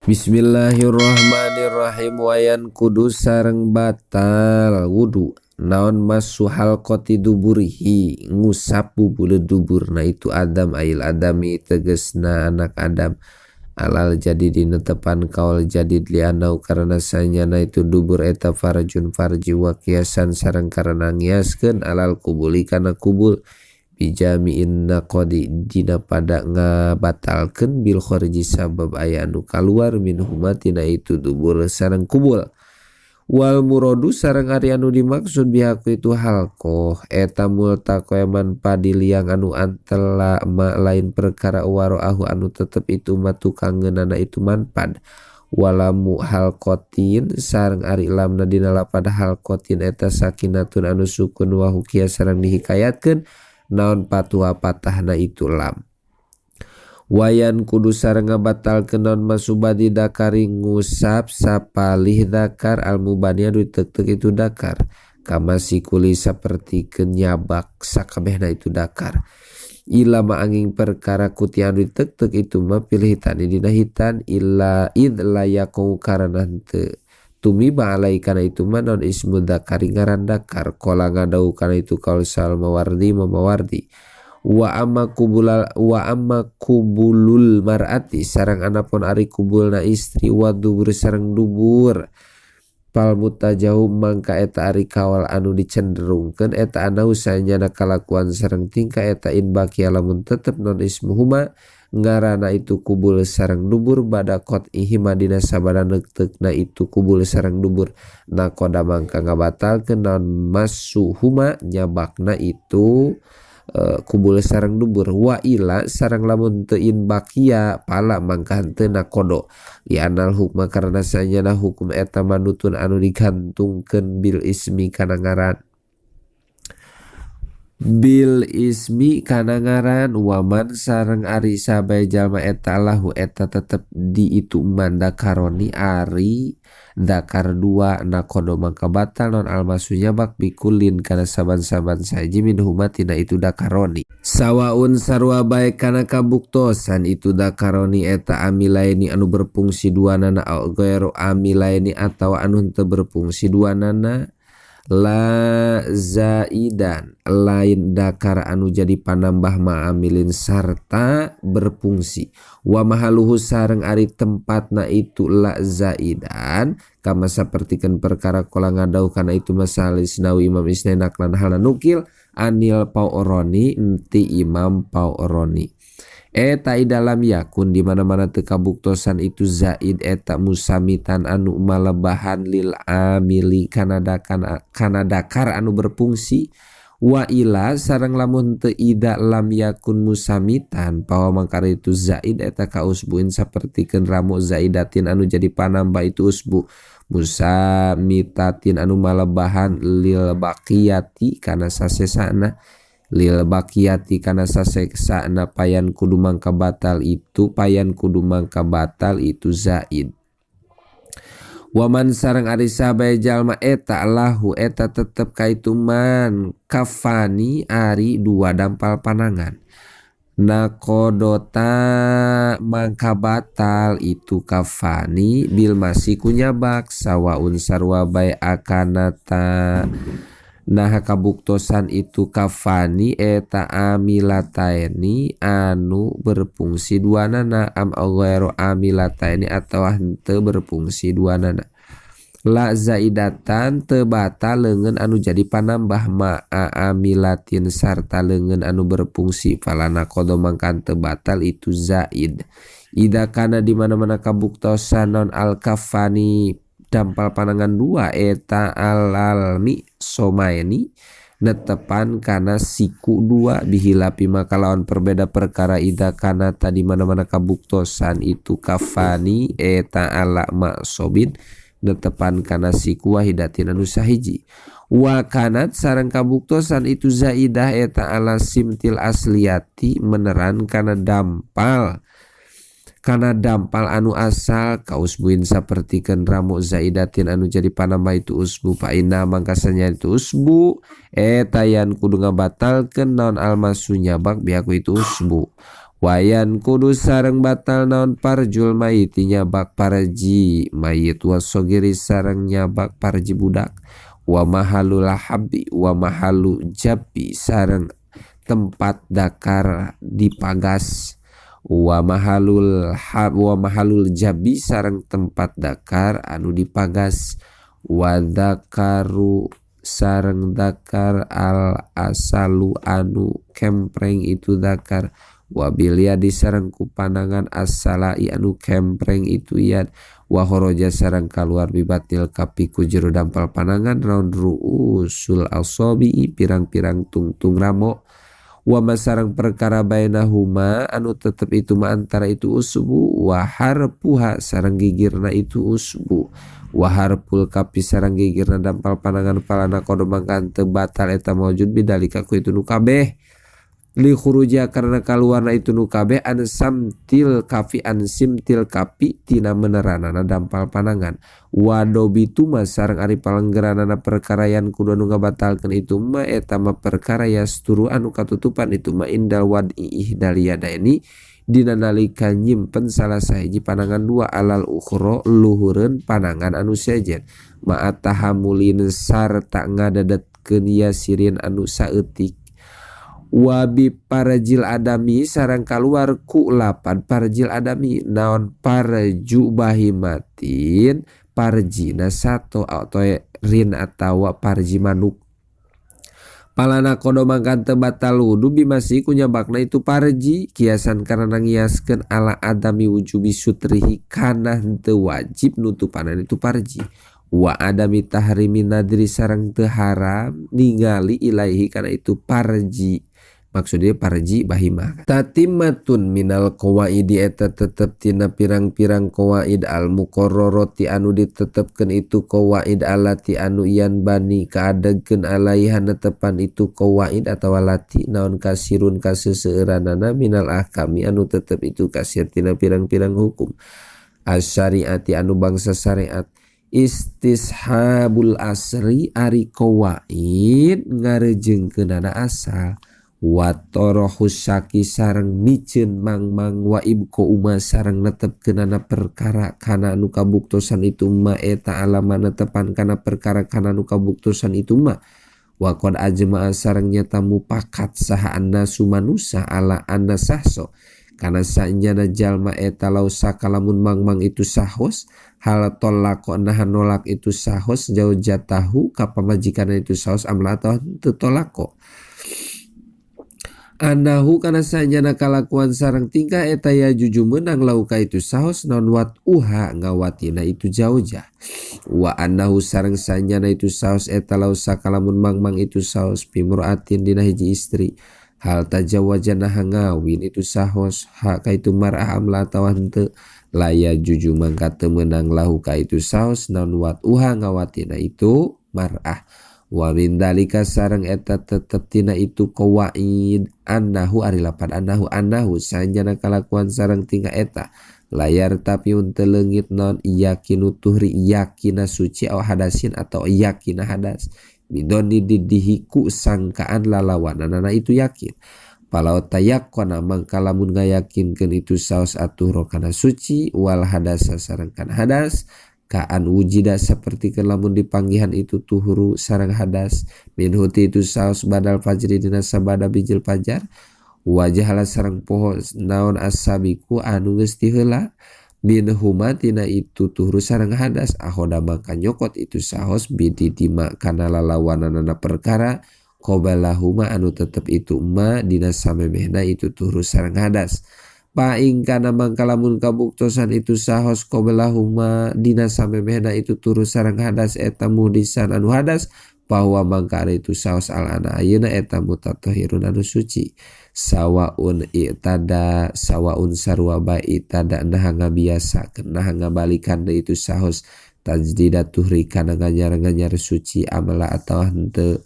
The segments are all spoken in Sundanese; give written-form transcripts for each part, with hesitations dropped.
Bismillahirrahmanirrahim. Wayan kudu sareng batal wudu naon masu halqati duburihi, ngusap bubule duburna itu Adam, ail adami tegesna anak Adam, alal jadi dinetepan kaul jadid, lianau karena sanyana itu dubur eta farjun farji, wa kiasan sareng karena ngiaskeun, alal kubuli kana kubul, bijami'in naqadi dina pada ngabatalkeun, bil kharji sabab aya anu kaluar, minhuma tina itu dubur sareng kubul. Wal muradu sareng ari anu dimaksud bihaku itu halqoh eta multaqaman padiliang anu antela ma lain perkara waroahu anu tetep itu matukangeunana itu manpad. Walamu halqatin sareng ari lamna dina lapad halqatin eta sakinatun anu sukun, wa hukiya sareng dihikayatkeun naon patwa patahna itu lam. Wayan kudu sareng ngabatalkeun naon masubadi dakari, ngusap sapalih dakar, almubani anu ditek-tek itu dakar, kama sikuli sapertikeun nyabak sakabehna itu dakar, ilama angin perkara kuti anu ditek-tek itu mah pilih hitan dina hitan, illa id layaku karena henteu tumiba alai kana itu mah non ismu dakari, ngaran dakar. Qala ngadau kana itu kaul sal mawardi mamawardi. Wa amma kubulal wa amma kubulul mar'ati sareng anapun ari kubulna istri, wa dubur sareng dubur, fal mutajau mangka eta ari kawal anu dicenderungkeun eta anau sanyana kalakuan sareng tingkah eta in baqiya lamun tetep non ismuhuma ngarana itu kubul sareng dubur, bada qat'ihima dina sabada neukteukna itu kubul sareng dubur, nakoda mangka ngabatalkeun naon masuhuma nyabakna itu kubul sareng dubur. Wa ila sareng lamun teu in baqiya pala mangka henteu nakodo, lianal hukma karena sanyana hukum eta manutun anu digantungkeun bil ismi kana ngaran, bil ismi kana ngaran. Waman sareng ari sabae jalma eta lahu eta tetep di itu man dakaroni ari dakar dua, nakodo mangka batal non almasu nyabak, bikulin kana saban-saban saji, minhuma tina itu dakaroni, sawaun sarua bae kana kabuktosan itu dakaroni eta amilaini anu berfungsi dua nana, au ghairu amilaini atawa anu henteu berfungsi dua nana. La zaidan lain dakar anu jadi panambah, ma'amilin sarta berfungsi. Wa mahaluhu sareng ari tempatna itu la zaidan kama sapertikeun perkara qala ngadau kana itu masalah Isnawi Imam Isnai naklan halna nukil anil Pauroni enti Imam Pauroni. Eta dalam yakun di mana-mana teu kabuktosan itu zaid eta musamitan anu malebahan lil amili kana kana dakar anu berfungsi. Wa ila sareng lamun teu ida lam yakun musamitan pawa mangkara itu zaid eta ka usbuin sapertikeun ramu zaidatin anu jadi panambah itu usbu, musamitatin anu malebahan lil baqiyati kana sasesana, lil baqiyati kana saseksana, payan kudu mangka batal itu, payan kudu mangka batal itu zaid. Waman sareng ari sabae jalma eta lahu eta tetep ka itu man kafani ari dua dampal panangan, nakodota mangka batal itu kafani bil masi kunyabak, sawaun sarua bae akanata nah kabuktosan itu kafani eta amilataini anu berfungsi dua nana, am ghairu amilataini atau henteu berfungsi dua nana. La zaidatan teu batal leungeun anu jadi panambah, ma'a amilatin sarta leungeun anu berfungsi, falana qada mangka teu batal itu zaid. Ida kana di mana-mana kabuktosan non al kafani dampal panangan dua eta alalmi somaini netepan kana siku dua, bihilapi maka lawan perbeda perkara ida kana tadi mana-mana kabuktosan itu kafani eta ala maksobin netepan kana siku wahidatin anu sahiji. Wa kanat sareng kabuktosan itu zaidah eta ala simtil asliyati meneran kana dampal anu asal, kausbuin sapertikeun ramu zaidatin anu jadi panambah itu usbu, fa inna mangkasanya itu usbu eta yan kudu ngabatalkeun naon almasu nyabak biaku itu usbu. Wayan kudu sareng batal naon parjul mayit nyabak parji mayit wa sogiri sareng nyabak parji budak wa mahalul habbi wa mahalu jabi sareng tempat dakar dipagas wa mahalul hab wa mahalul jabi sareng tempat dakar anu dipagas wa dakaru sareng dakar al asalu anu kempreng itu dakar wa bil yadi sareng ku panangan as-salai anu kempreng itu yad wa kharaja sareng kaluar bibatil kapi ku jero dampal panangan raun ruusul asabi pirang-pirang tungtung ramo wa masarang perkara bainahuma anu tetep itu ma antara itu usbu wa harpuha sareng gigirna itu usbu wa harpul kapi sareng gigirna dampal panangan palana kodo mangkan teu batal eta maujud bidalika ku itu nu kabeh li khuruja karena kaluarna itu nu kabeh an samtil kafi an simtil kapi tina meneranana dampal panangan wadobitu ma sareng ari palenggeranana perkara yan kudu anu ngabatalkeun itu ma eta ma perkara yasturu anu katutupan itu ma indal wad'i ihdal yadaini dina nalika nyimpen salah sahiji panangan dua alal ukhra luhureun panangan anu sejen ma atahamulin sarta ngadadetkeun yasirin anu saeutik wabi parjil adami sareng kaluar ku lapan parjil adami naon parju bahimatin parjina sato atau rin atawa parji manuk palana kodo mangkan teu batal wudu bimasi ku nyabakna itu parji kiasan karena ngiaskeun ala adami wujubi sutrihi kana henteu wajib nutupanan itu parji wa adami tahrimi nadri sareng teu haram ningali ilaihi kana itu parji maksudnya parji bahimah. Tatimmatun minal qawaidi eta tetep tina pirang-pirang qawaid al muqarrarati anu ditetepkeun itu qawaid allati anu yan bani kaadegkeun alaiha netepan itu qawaid atawa lati naon kasirun kaseseueuranana minal ahkami anu tetep itu kasir tina pirang-pirang hukum asyariati anu bangsa syariat istishabul asri ari qawaid ngarejengkeunana asal watorohus syaki sareng miceun mangmang wa ibko uma sareng netepkeunana perkara kana anu kabuktosan itu ma eta alama netepan kana perkara kana anu kabuktosan itu ma wa qad ajma'a sareng nyata mupakat saha annasu manusa ala anna sahso kana sanyana jalma eta lau sakalamun mangmang itu sahos hal tolako nahan nolak itu sahos jauh jatahu ka pamajikanna itu sahos amla atau teu tolako anahu kana sanyana kalakuan sareng tingkah eta ya juju meunang lauka itu sahos non wat uha ngawatina itu jaujah wa anahu sareng sanyana itu sahos eta lau sakalamun mangmang itu sahos pimroatin dina hiji istri hal tajawaja naha ngawin itu sahos ha ka itu mar'ah amla atawa henteu laya juju mangka teu meunang lahu ka itu sahos non wat uha ngawatina itu mar'ah wa min dalika sareng eta tetep tina itu qawaid annahu ari lapan annahu annahu sanjana kalakuan sareng tingkah eta layar tapi teu leungit non yakinu tuhri yakina suci au hadasin atau yakina hadas bidoni didihiku sangkaan lalawananana itu yakin palau tayakkona mangka lamun ngayakinkeun itu saos atuh kana suci wal hadasa sareng kana hadas kaan wujida seperti lamun dipanggihan itu tuhuru sareng hadas min huti itu saos badal fajri dina sabada bijil fajar wajahala sareng poho naon asabiku anu geus tiheula min huma tina itu tuhuru sareng hadas ahoda mangka nyokot itu saos bididima kana lalawananana perkara qobalahuma anu tetep itu ma dina samemehna itu tuhuru sareng hadas paing kana mangka lamun kabuktosan itu sahos qoblahuma dina samemehna itu turu sareng hadas eta muhdisan anu hadas bahwa mangka itu sahos alana ayeuna eta mutatahhirun anu suci sawaun i'tada sawaun sarua bae i'tada naha ngabiasakeun naha ngabalikan deui itu sahos tajdida tuhri kana nganyar-nganyar suci amala atawa henteu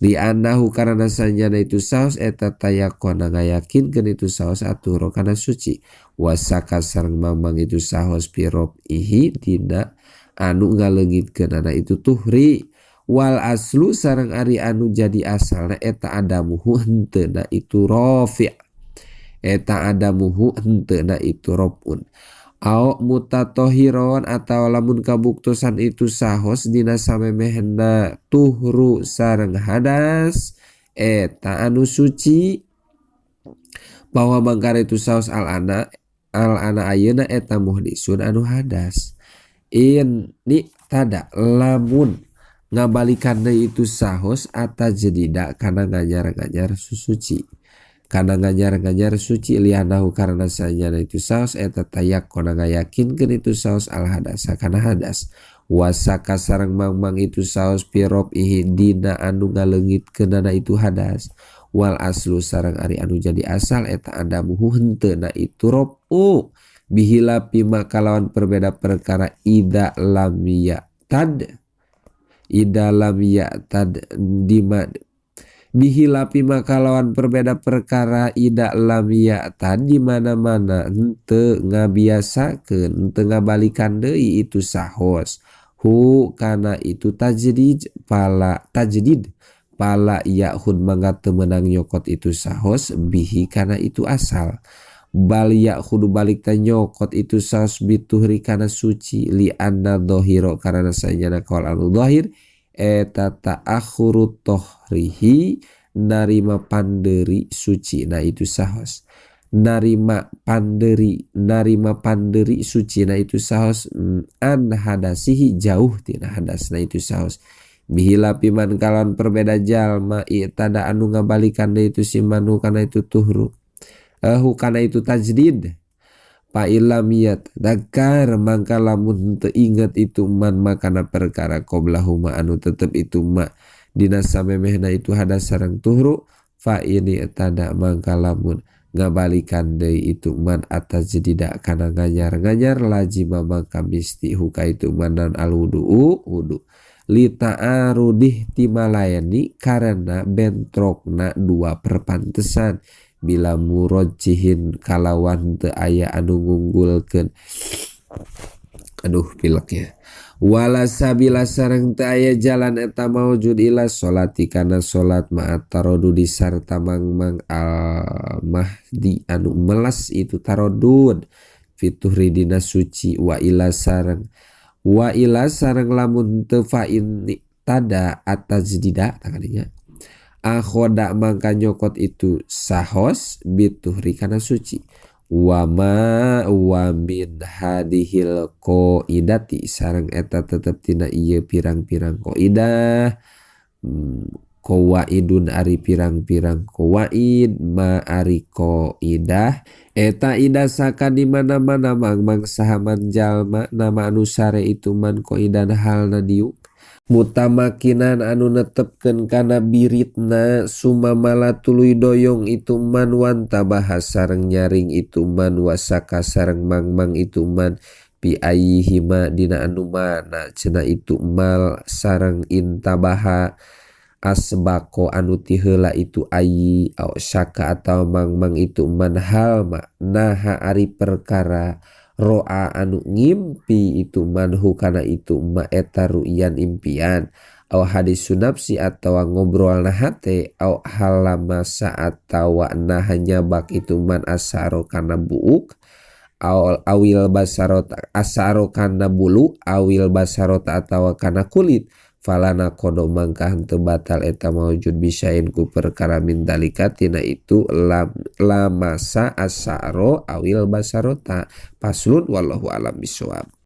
li annahu karena sanjana itu saos eta tayakona ngayakinkeun itu saos atuh kana suci wasaka sareng mamang itu saos pirob ihi dina anu ngaleungitkeunana itu tuhri wal aslu sareng ari anu jadi asalna eta adamuhu henteuna itu rafi' Eta adamuhu henteuna itu raf'un. Au mutatohiron atawa lamun kabuktosan itu sahos dina samemehna tuhru sareng hadas eta anu suci bahwa mangkara itu saos al ana al ana ayeuna eta muhdisun anu hadas. Ini tada lamun ngabalikan deui itu sahos atajdida kana nganyar-nganyar susuci. Kana nganyar-nganyar suci lianahu karena sanyana itu saos eta tayakkona ngayakinkeun itu saos al hadasa kana hadas. Wasaka sareng mangmang itu saos fi raf'ihi dina anu ngaleungitkeunana itu hadas. Wal aslu sareng ari anu jadi asal eta adamuhu henteuna itu raf'u bihilafi ma kalawan perbeda perkara ida lam ya'tad ida lam ya'tad dima bihilafi ma kalawan perbeda perkara ida lam ya'tad di mana-mana henteu ngabiasakeun henteu ngabalikan deui itu sahos hu kana itu tajdid pala tajdid pala ya'khud mangga teu meunang nyokot itu sahos bihi kana itu asal bal ya'khudhu balik ta nyokot itu sahos bituhri kana suci li anna dhahira karena sanyana kaul anu dhahir eta ta'akhuru tohrihi narima panderi suci na itu sahos narima panderi suci na itu sahos an hadasihi jauh tina hadasna itu sahos bihilafi man kalawan perbeda jalma i'tada anu ngabalikan deui itu si manu kana itu tuhru hu kana itu tajdid fa illam yatadzakar mangka lamun teu inget itu man makana perkara qoblahuma anu tetep itu ma dina samemehna itu hadas sareng tuhru fa ini tada mangka lamun ngabalikan deui itu man atajdida kana nganyar-nganyar lazima mangka misti huka itu man dan al wudu wudu li ta'arudih timalaini karena bentrokna dua perpantesan bila murajjihin kalawan teu aya anu ngunggulkeun. Aduh pileknya. Wala sabila sareng teu aya jalan eta maujud ila sholati kana salat ma'at tarodudi sarta mangmang al mahdi anu melas itu tarodud fituhri dina suci wa ila sareng lamun teu fa in tada atajdida takadinya akhoda mangka nyokot itu sahos bituhri kana suci wa ma wa min hadihil qaidati sareng eta tetep tina ieu pirang-pirang qaidah qawaidun ari pirang-pirang qawaid ma ari qaidah eta ida saka di mana-mana mangmang sahaman jalma nama anu sare itu man qaidan halna diuk mutamakinan anu netepkeun kana biritna sumamala tuluy doyong itu man wanta bahas sareng nyaring itu man wasaka sareng mangmang itu man pi ayyihima dina anu mana cenah itu mal sareng intabaha asbako anu ti heula itu ayi au syaka atau mangmang itu man halma naha ari perkara roa anu ngimpi itu manhu kana itu ma eta ru'yan impian au hadisun nafsi atawa ngobrolna hate au halama saatawa naha nyabak itu man asaro kana buuk au awil basarota asaro kana bulu awil basarota atawa kana kulit falana kodo mangka henteu batal eta maujud bisain ku perkara min dalika tina itu lamasa asaro awil basarota. Paslun wallahu alam bisawab.